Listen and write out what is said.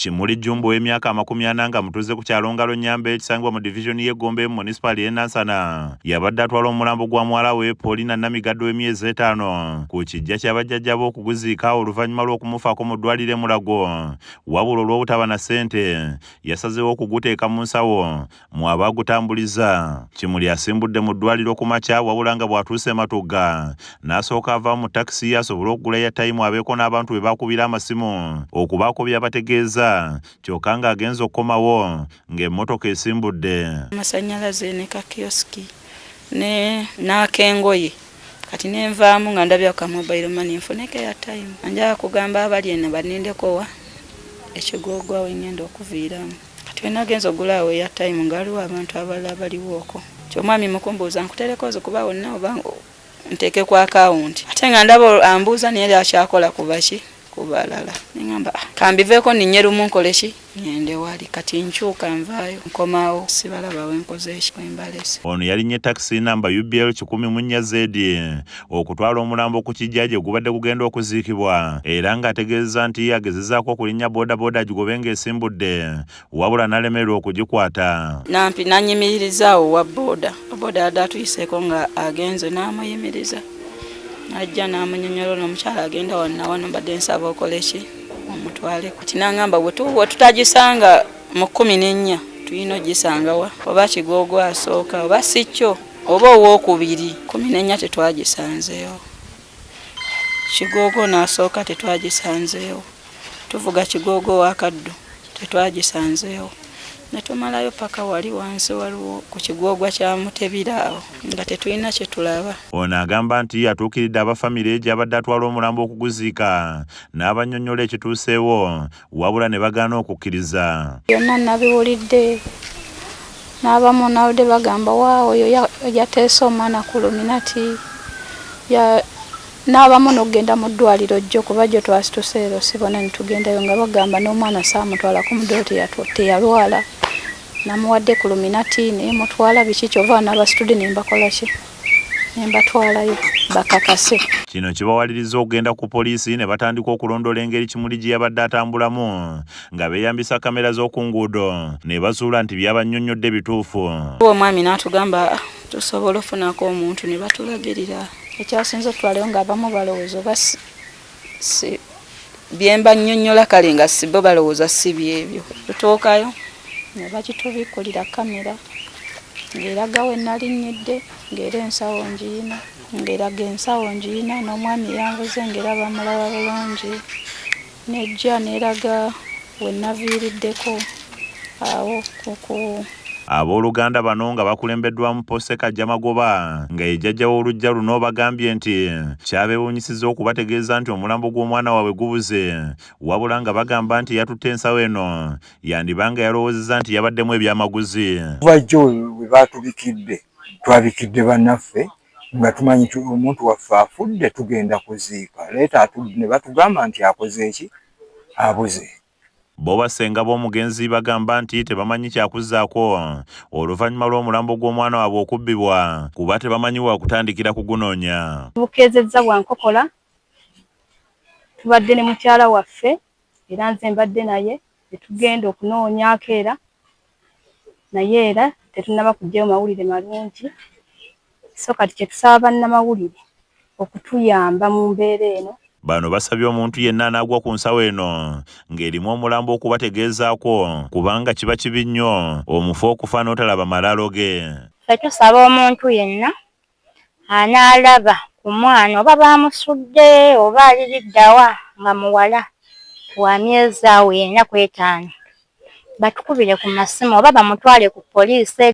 Kimuli Jjumba ow'emyaka 40 nga mutuuze ku kyalo Ngalo Nyambe ekisangibwa mu divizoni y'e Gombe mu munisipaali y'e Nansana yabadde atwala omulambo gwa muwala we Paulina Namigadde ow'emyezi 5 ku kijja kya bajjajja be okuguziika oluvannyuma lw'okumufaako mu ddwaliro e Mulago, wabula olw'obutaba na ssente yasazeewo okuguteeka mu nsawo mw'aba agutambuliza. Kimuli asimbudde mu ddwaliro ku makya, wabula nga bw'atuuse e Matugga n'asooka ava mu takisi asobole okugula airtime abeeko n'abantu be bakubira amasimu okubaako by'abategeeza, kyokka ng'agenze okukomawo ng'emmotoka esimbudde. Amasannyalaze ne ka kiosk ne n'akengoye. Kati nenvaamu nga ndabya ka mobile money nfuneko airtime. Njagala kugamba abali eno banindeko wa ekigwogwa we ngenda okuviiramu. Kati we nagenze ogula awo airtime nga waliwo abantu abalala baliwo okwo. Kyomwami mukumbuuza nkutereko ozo kuba wonna oba nteeke ku akawunti, ate nga ndaba ambuuza naye akyakola kuba ki ku balala. Neŋŋamba, "Ah, kambiveeko ninye lumu nkole ki ngende wali." Kati nkyuka nvaayo nkomawo sibalaba wenkoze eki wembalese. Ono yalinnye takisi namba UBL 104 Z okutwala omulambo ku kijja gye gubadde gugenda okuziikibwa, era ng'ategeeza nti agezezaako okulinnya boodabooda agigobe ng'esimbudde, wabula n'alemererwa okugikwata. Nampi nanyimirizaawo wa booda, booda yadde atuyiseeko nga agenze n'amuyimiriza, najja n'amunyonyola ono omukyala agenda wanna wano, mbadde nsaba okole ki omutwale. Kati n'angamba bwe tutagisanga mu 14 tulina ogisangawa, oba Kigoogo asooka oba si kyo oba owookubiri. 14 tetwagisanzeewo, Kigoogo n'asooka tetwagisanzeewo, tuvuga Kigoogo owakaddu tetwagisanzeewo, ne tumalayo paka wali wansi waliwo ku Kigwogwa kya Mutebira awo nga tetulina kye tulaba. Ono agamba nti atuukiridde abafamire gy'abadde atwala omulambo okuguziika n'abannyonnyola ekituuseewo, wabula ne bagaana okukkiriza. Byonna nabiwulidde n'abamu nawulidde bagamba wa oyo yateese omwana ku Luminati, n'abamu n'okugenda mu ddwaliro jjo, kuba jjo twasituse ero sibona ne tugendayo nga bagamba n'omwana saamutwalako mu ddwaliro, teyalwala, namuwadde ku Luminati naye mutwala biki, kyova n'abasitudde ne mbakola ki ne mbatwalayo bakakase. Kino kibawaliriza okugenda ku poliisi ne batandika okulondoola engeri Kimuli gye yabadde atambulamu nga beeyambisa kamera z'oku nguudo ne bazuula nti byabannyonnyodde bituufu. Omwami n'atugamba, "Ah, tusobola ofunako omuntu," ne batulagirira. Ekyasinze otwaleyo ng'abamu balowooza oba si byemba nnyonnyola, kale nga si bo balowooza si byebyo. Tutuukayo ne bakitubikkulira kamera ng'eraga we nalinnyidde, ng'era ensawo ngiyina, ng'eraga ensawo ngiyina, n'omwami yanvuze ng'era bamulaba bulungi, nejja n'eraga we naviiriddeko awo kuku. Abooluganda bano nga bakulembeddwamu Pose Kajjamagoba nga ye jjajja w'oluggya luno bagambye nti kyabeewuunyisizza okubategeeza nti omulambo gw'omwana waabwe gubuze, wabula nga bagamba nti yatutte ensawo eno yandibanga yalowoozezza nti yabaddemu ebyamaguzi. Kuva jjo we baatubikidde, twabikidde bannaffe nga tumanyi omuntu waffe afudde, tugenda kuziika leeta, ne batugamba nti akoze eki, abuze. Bo bassenga b'omugenzi bagamba nti tebamanyi kyakuzzaako oluvannyuma lw'omulambo gw'omwana waabwe okubbibwa, kuba tebamanyi wakutandikira kugunoonya. Bukeezezza bwa nkokola, tubadde ne mukyala waffe era nze mbadde naye ne tugenda okunoonyaako era naye era tetunnaba kuggyayo mawulire malungi. So kati kye tusaba bannamawulire okutuyamba mu mbeera eno. Bano basabye omuntu yenna anaagwa ku nsawo eno ng'erimu omulambo okubategeezaako, kubanga kiba kibi nnyo omufu okufa n'otalaba malaalo ge. Ffe tusaba omuntu yenna anaalaba ku mwana, oba baamusudde oba aliriddawa, nga muwala wa myezi awo 4 ku 5, batukubire ku masimu oba bamutwale ku poliisi.